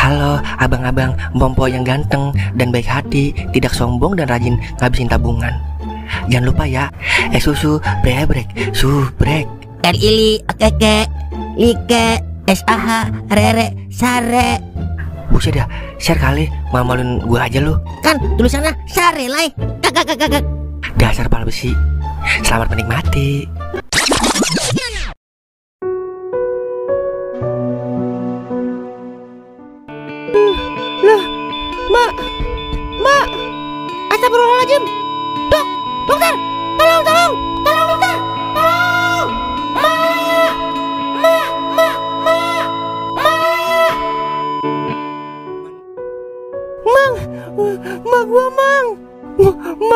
Halo abang-abang Bompo yang ganteng dan baik hati, tidak sombong dan rajin ngabisin tabungan. Jangan lupa ya, susu brebrek, subrek. Ili, okeke, like, SAH, rere, sare. Buset dah, share kali, malu-maluin gue aja lu. Kan tulisannya sare lai. Kakak. Dasar pala besi. Selamat menikmati. Lah, Mak, astagfirullahaladzim. Dokter, tolong, dokter, tolong. Mak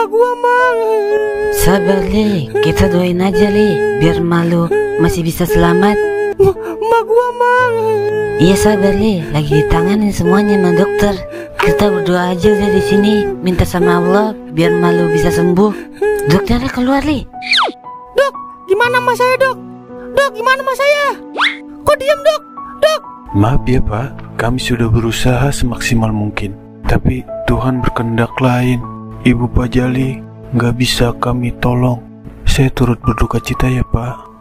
gua, Mang. Sabar Li, kita doain aja Li, biar malu masih bisa selamat. Mak gua, Mang. Iya sabar Li, lagi ditanganin semuanya sama dokter. Kita berdoa aja udah di sini, minta sama Allah biar malu bisa sembuh. Dokternya keluar Li. Dok, gimana mas saya dok? Dok, gimana mas saya? Kok diam dok? Dok. Maaf ya Pak, kami sudah berusaha semaksimal mungkin, tapi Tuhan berkehendak lain. Ibu Pak Jali nggak bisa kami tolong. Saya turut berduka cita ya Pak.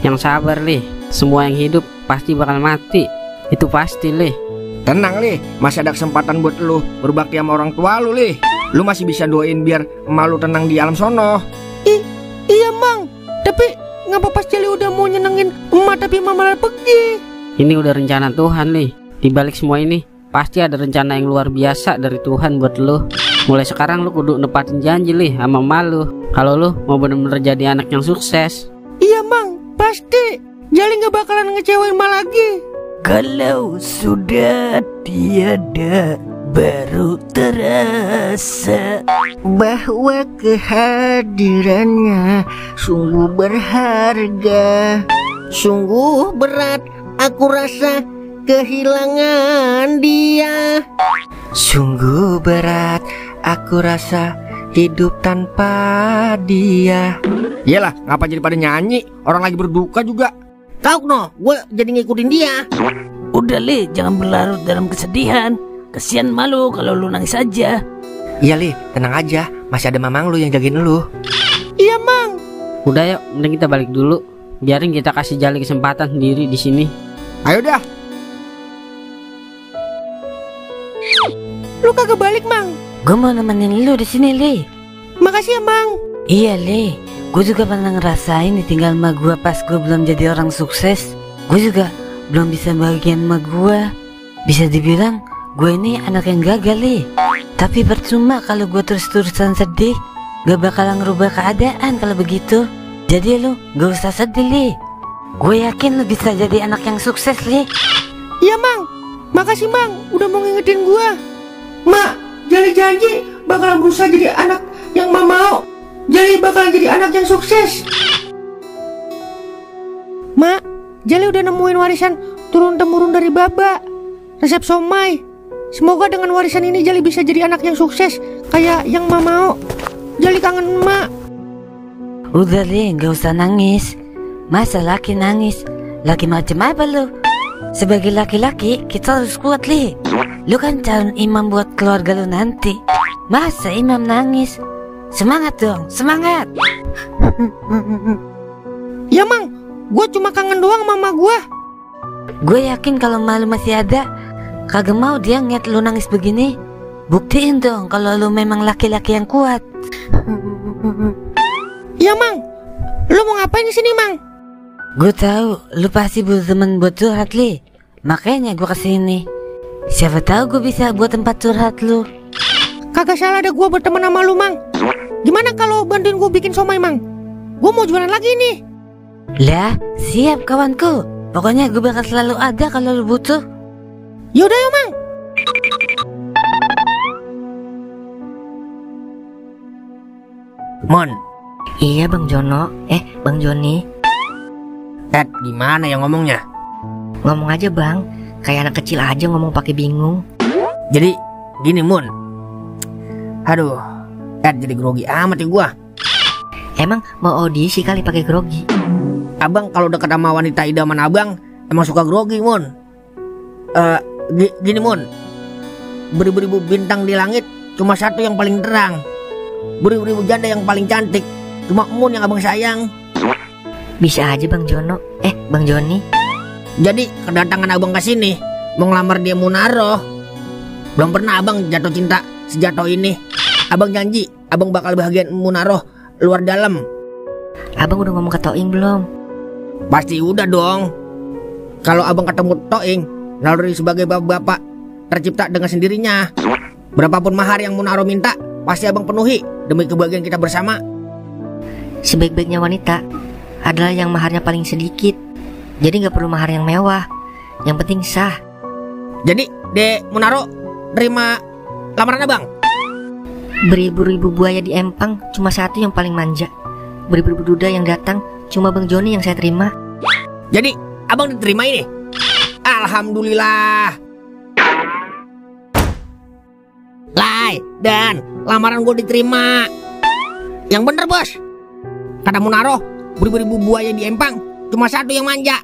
Yang sabar Li, semua yang hidup pasti bakal mati. Itu pasti Li. Tenang Li, masih ada kesempatan buat lu berbakti sama orang tua lu Li. Lu masih bisa doain biar emak lu tenang di alam sono. Iya Mang, tapi ngapa pas Jali udah mau nyenengin emak tapi emak malah pergi? Ini udah rencana Tuhan Li. Di balik semua ini pasti ada rencana yang luar biasa dari Tuhan buat lu. Mulai sekarang lu kudu nepatin janji Li sama emak lu, kalau lu mau bener-bener jadi anak yang sukses. Iya Mang, pasti Jali gak bakalan ngecewain emak lagi. Kalau sudah tiada, baru terasa bahwa kehadirannya sungguh berharga. Sungguh berat aku rasa kehilangan dia. Sungguh berat aku rasa hidup tanpa dia. Iyalah, ngapa jadi pada nyanyi? Orang lagi berduka juga. Tahu no, gue jadi ngikutin dia. Udah Li, jangan berlarut dalam kesedihan. Kesian malu kalau lu nangis aja. Iya Li, tenang aja, masih ada mamang lu yang jagain lu. Iya Mang. Udah yuk, mending kita balik dulu. Biarin kita kasih Jali kesempatan sendiri di sini. Ayo dah. Lu kagak balik Mang? Gue mau nemenin lu di sini Li. Makasih ya Mang. Iya Li, gue juga pernah ngerasain ditinggal sama gue pas gue belum jadi orang sukses. Gue juga belum bisa bagian sama gue. Bisa dibilang gue ini anak yang gagal Li. Tapi percuma kalau gue terus-terusan sedih. Gak bakalan ngerubah keadaan kalau begitu. Jadi lu gak usah sedih Li. Gue yakin lu bisa jadi anak yang sukses Li. Iya Mang, makasih Mang udah mau ngingetin gue. Mak, Jali janji bakalan berusaha jadi anak yang Mak mau. Jali bakalan jadi anak yang sukses. Mak, Jali udah nemuin warisan turun-temurun dari Baba, resep somai. Semoga dengan warisan ini Jali bisa jadi anak yang sukses kayak yang Mak mau. Jali kangen Mak. Udah Li, gak usah nangis. Masa laki nangis? Laki macam apa lu? Sebagai laki-laki kita harus kuat Li. Lu kan calon imam buat keluarga lu nanti. Masa imam nangis? Semangat dong, semangat. Ya Mang, gue cuma kangen doang mama gue. Gue yakin kalau malu masih ada, kagak mau dia ngeliat lu nangis begini. Buktiin dong kalau lu memang laki-laki yang kuat. Ya Mang, lu mau ngapain di sini Mang? Gue tahu lu pasti butuh temen buat curhat Li. Makanya gue kesini. Siapa tahu gue bisa buat tempat curhat lu. Kagak salah ada gue berteman sama lu Mang. Gimana kalau bantuin gue bikin somai Mang? Gue mau jualan lagi nih. Lah, siap kawanku. Pokoknya gue bakal selalu ada kalau lu butuh. Yaudah yuk Mang. Mon. Iya Bang Jono, Bang Joni. Gimana ya ngomongnya? Ngomong aja Bang, kayak anak kecil aja ngomong pakai bingung. Jadi gini Mon. Aduh, jadi grogi amat ya gua. Emang mau audisi kali pakai grogi? Abang kalau dekat sama wanita idaman abang emang suka grogi, Mun. Gini, Mun. Beribu-ribu bintang di langit, cuma satu yang paling terang. Beribu-ribu janda yang paling cantik, cuma Mun yang abang sayang. Bisa aja Bang Jono. Bang Joni. Jadi kedatangan abang ke sini mau ngelamar dia Munaro. Belum pernah abang jatuh cinta sejatuh ini. Abang janji abang bakal bahagiain Munaro luar dalam. Abang udah ngomong ke Toing belum? Pasti udah dong. Kalau abang ketemu Toing, naluri sebagai bapak-bapak tercipta dengan sendirinya. Berapapun mahar yang Munaro minta, pasti abang penuhi demi kebahagiaan kita bersama. Sebaik-baiknya wanita adalah yang maharnya paling sedikit. Jadi gak perlu mahar yang mewah, yang penting sah. Jadi Dek Munaro terima lamaran abang? Beribu-ribu buaya di empang, cuma satu yang paling manja. Beribu-ribu duda yang datang, cuma Bang Joni yang saya terima. Jadi abang diterima ini? Alhamdulillah. Lai, Dan, lamaran gue diterima. Yang bener, Bos. Kata Munaro, beribu-ribu buaya di empang, cuma satu yang manja.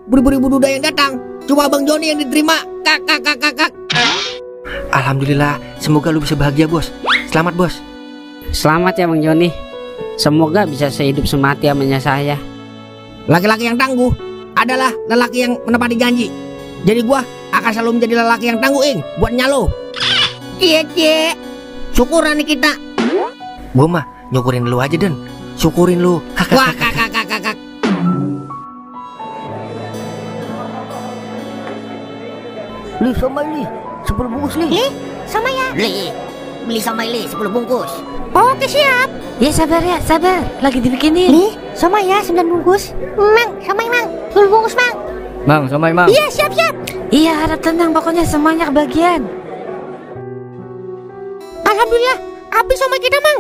Beribu-ribu duda yang datang, cuma Bang Joni yang diterima. Kak. Alhamdulillah, semoga lu bisa bahagia, Bos. Selamat, Bos. Selamat ya Bang Joni. Semoga bisa sehidup semati amanya saya. Laki-laki yang tangguh adalah lelaki yang menepati janji. Jadi gua akan selalu menjadi lelaki yang tangguh, Ing, buat nyalo. Cie. Syukuran nih kita. Gua mah nyukurin lu aja, Den. Syukurin lu. Wah, kak. Li, somai Li, 10 bungkus Li. Li, sama ya. Li, beli somai Li 10 bungkus. Oke, siap. Ya sabar, lagi dibikinin. Li, sama ya 9 bungkus. Mang, sama Mang, 10 bungkus Mang. Mang, somai Mang. Iya, siap. Iya, harap tenang, pokoknya semuanya kebagian. Alhamdulillah, habis sama kita Mang.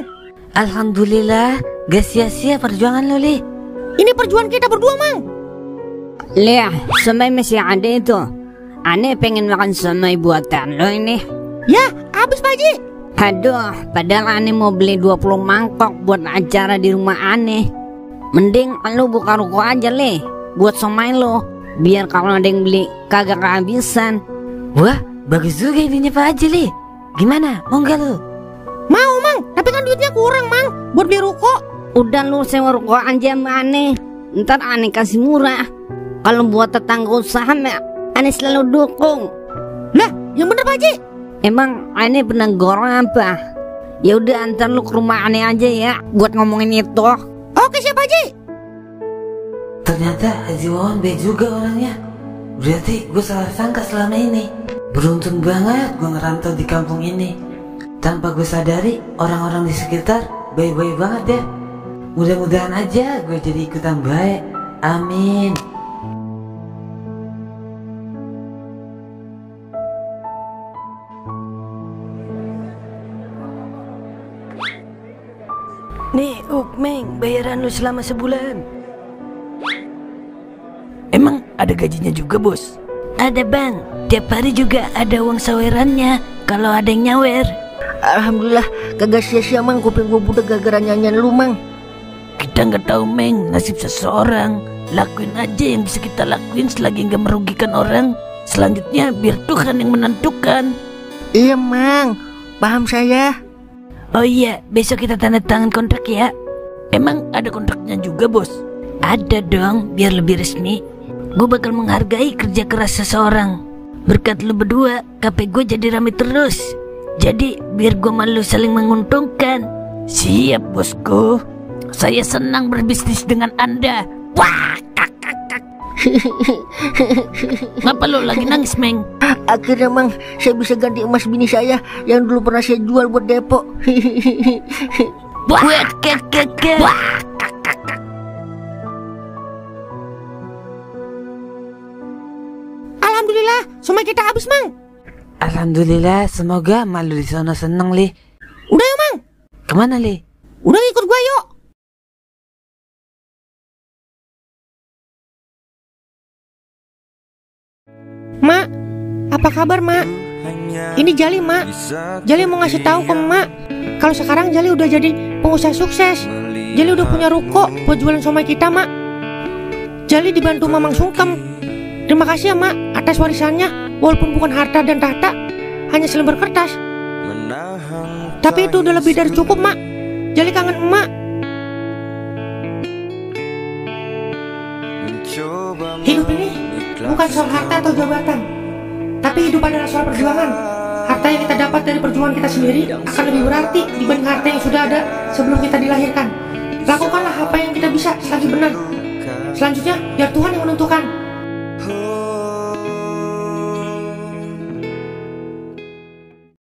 Alhamdulillah, gak sia-sia perjuangan lo, Li. Ini perjuangan kita berdua Mang. Liah, somai masih ada itu. Aneh pengen makan somai buatan lo ini. Ya, habis Pak Haji. Aduh, padahal aneh mau beli 20 mangkok buat acara di rumah aneh. Mending lo buka ruko aja, Li, buat somai lo. Biar kalau ada yang beli kagak kehabisan. Wah, bagus juga idenya Pak Haji, Li. Gimana, mau gak lo? Mau Mang, tapi kan duitnya kurang Mang buat beli ruko. Udah lu sewa ruko aja sama aneh. Ntar aneh kasih murah. Kalau buat tetangga usaha aneh selalu dukung. Lah, yang bener Pak Haji. Emang aneh pernah gorong apa? Ya udah antar lu ke rumah aneh aja ya buat ngomongin itu. Oke, siap Pak Haji. Ternyata Haji Wawan baik juga orangnya. Berarti gue salah sangka selama ini. Beruntung banget gue ngerantau di kampung ini. Tanpa gue sadari, orang-orang di sekitar baik-baik banget ya. Mudah-mudahan aja gue jadi ikutan baik. Amin. Nih, Meng, bayaran lu selama sebulan. Emang ada gajinya juga, Bos? Ada bang, tiap hari juga ada uang sawerannya kalau ada yang nyawer. Alhamdulillah, kagak sia-sia Mang, kuping gua budak gara-gara nyanyian lu Mang. Kita nggak tahu, Meng, nasib seseorang. Lakuin aja yang bisa kita lakuin selagi nggak merugikan orang. Selanjutnya biar Tuhan yang menentukan. Iya Mang, paham saya. Oh iya, besok kita tanda tangan kontrak ya. Emang ada kontraknya juga, Bos? Ada dong, biar lebih resmi. Gue bakal menghargai kerja keras seseorang. Berkat lu berdua, KP gue jadi rame terus. Jadi biar gue malu saling menguntungkan. Siap, Bosku. Saya senang berbisnis dengan Anda. Wah, kak. Ngapa lo lagi nangis, Meng? Akhirnya Mang, saya bisa ganti emas bini saya yang dulu pernah saya jual buat depo. Wah, Alhamdulillah, semua kita habis Mang. Alhamdulillah, semoga malu di sana seneng, Li. Udah yuk Mang. Kemana, Li? Udah ikut gua yuk. Mak, apa kabar Mak? Ini Jali Mak. Jali mau ngasih tahu ke Mak kalau sekarang Jali udah jadi pengusaha sukses. Jali udah punya ruko buat jualan somai kita, Mak. Jali dibantu Mamang Sungkem. Terima kasih ya, Mak, atas warisannya. Walaupun bukan harta dan tahta, hanya selembar kertas. Tapi itu udah lebih dari cukup, Mak. Jali kangen emak. Hidup ini bukan soal harta atau jabatan, tapi hidup adalah soal perjuangan. Harta yang kita dapat dari perjuangan kita sendiri akan lebih berarti dibanding harta yang sudah ada sebelum kita dilahirkan. Lakukanlah apa yang kita bisa selagi benar. Selanjutnya, biar Tuhan yang menentukan.